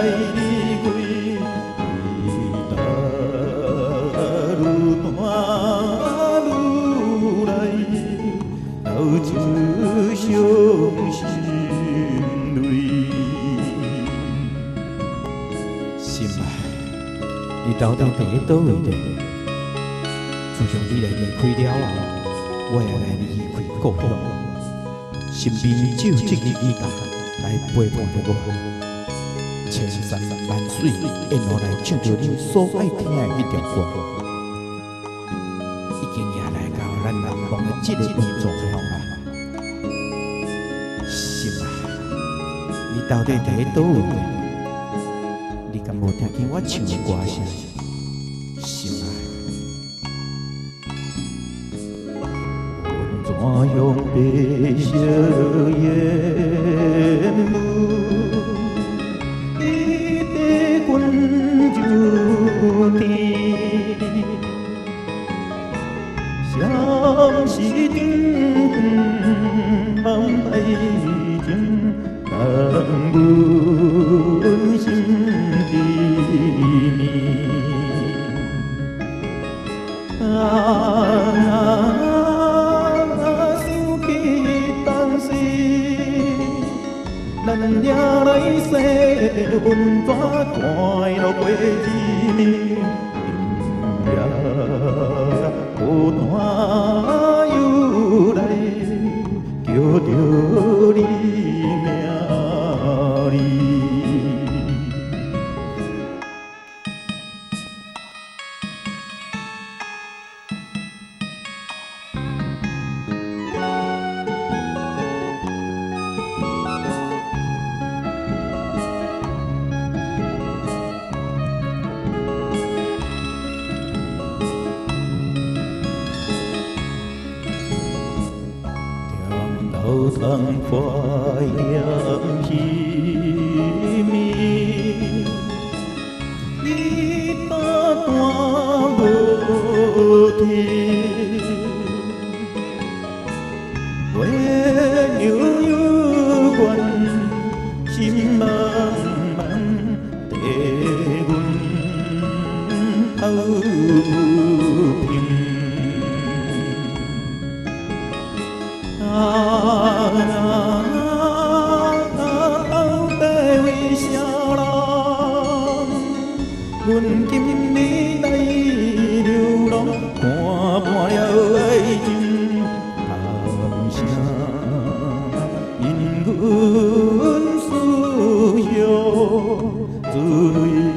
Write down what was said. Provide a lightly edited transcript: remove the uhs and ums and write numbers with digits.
離開，伊愈彈愈來，流出傷心淚。心啊，你到底佇咧佗位咧？自從你來離開了後，我也來離開故鄉，身邊只有這支吉他來陪伴著我，千山萬水沿路來唱著恁所愛聽的彼條歌，已經也來到咱難忘的這个溫泉鄉啊！心啊，你到底佇咧佗位咧？你敢無聽見我唱的歌聲？心啊！溫泉鄉白色煙霧，伊在滾上天，闪是長空愛情，但阮心甜蜜。啊，想起當時，咱也來洗溫泉，快樂過日暝。今夜孤單又來叫著你名字。踮头窗看盐鱼暝，伊担单无天，月悠悠悬，心茫茫，地阮头平。啊，到底為啥人？阮今日來流浪，看破了愛情，談啥因阮思鄉，自淚。